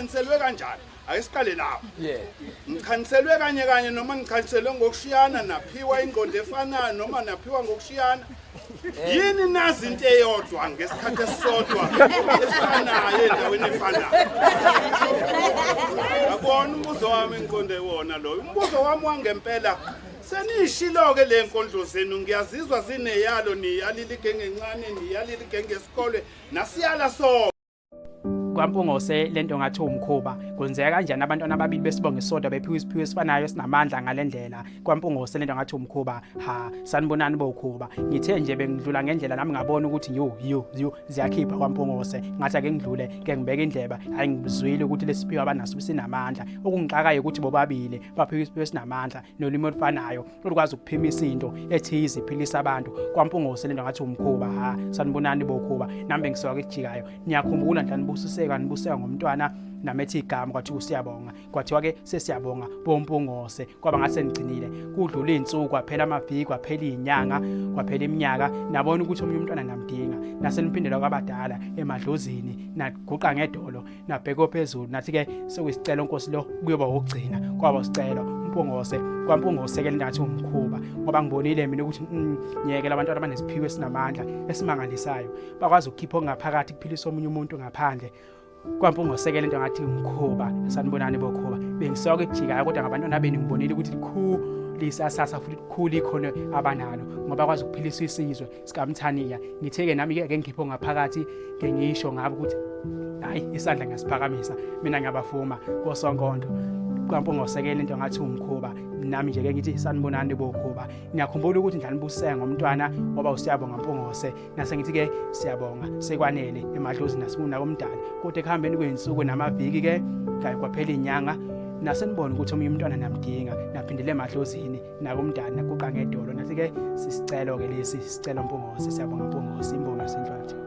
Nikhaniselwe kanjani? Ake siqale lapho. Yeah. Nikhaniselwe kanye kanye noma nikhaniselwe ngokushiyana naphiwa ingqondo efanayo noma naphiwa ngokushiyana? Yini nazi into eyodwa ngesikhathi esisodwa esifanayo endaweni efanayo? Yabona umbuzo wami engiqonde wona loyo. Umbuzo wami wangempela seniyishilo-ke le nkondlo zenu ngiyazizwa zineyalo niyalile igenge encane niyalile igenge yesikole nasiyala so KwaMpungose lento ngathi umkhuba kwenzeka kanjani abantwana ababili besibonga isodwa bephiwa isiphiwo esifanayo esinamandla ngalendlela KwaMpungose lento ngathi umkhuba ha sanibonani bokhuba ngithe nje bengidlula ngendlela nami ngabona ukuthi yo yo yo ziyakhipha KwaMpungose ngathi ake ngidlule ke ngibeke indleba hayi ngizwile ukuthi lesiphiwo abanaso sinamandla okungixakayo ukuthi bobabili baphiwa isiphiwo esinamandla nolimi olufanayo olukwazi ukuphimisa into ethize iphilisa abantu kwaMpungose lento ngathi umkhuba ha sanibonani bokhuba nami bengisuka kujikayo niyakhumbula nje nibusiseka nibuseka ngomntwana namethi igama kwathiwa usiyabonga kwathiwa ke sesiyabonga bompungose kwaba ngase nigcinile kudlula izinsuku kwaphela amaviki kwaphela izinyanga kwaphela iminyaka nabona ukuthi omunye umntwana namdinga naseniphindela kwabadala emadlozini naguqa ngedolo nabheka ophezulu nathi-ke sekuyisicelo nkosi lo kuyoba wokugcina kwaba sicelo umpungose kwampungose ke ngathi umkhuba ngoba ngibonile mina ukuthi ngiyekela abantwana abanesiphiwo esinamandla esimangalisayo bakwazi ukukhipha okungaphakathi kuphilisa omunye umuntu ngaphandle kwampungose ke lento ngathi umkhuba sanibonani bokhuba bengisoke kujikayo kodwa ngabantwana benu ngibonile ukuthi likhulu lisasasa futhi likhulu ikhono abanalo ngoba kwazi ukuphilisa isizwe sikamthaniya ngithe-ke nami-ke ke ngikhiphe ngaphakathi ke ngisho ngabo ukuthi hayi isandla ngiyasiphakamisa mina ngiyabafuma kosonkondo kwampungosekela into ngathi umkhuba nami nje ke ngithi sanibonani bokhuba ngiyakhumbula ukuthi ndlanibuseka ngomntwana ngoba usiyabonga mpungose nase ngithi ke siyabonga sekwanele emadlozi nasimuna komdala kodwa ekuhambeni kwezinsuku namaviki ke kwaphela inyanga nasenibona ukuthi omunye umntwana namdinga naphindele emadlozini nakumdani naguqa ngedolo nathi-ke sisicelo-ke lesi sicelo Mpungose siyabonga Mpungose imbongi yasenhlwathi.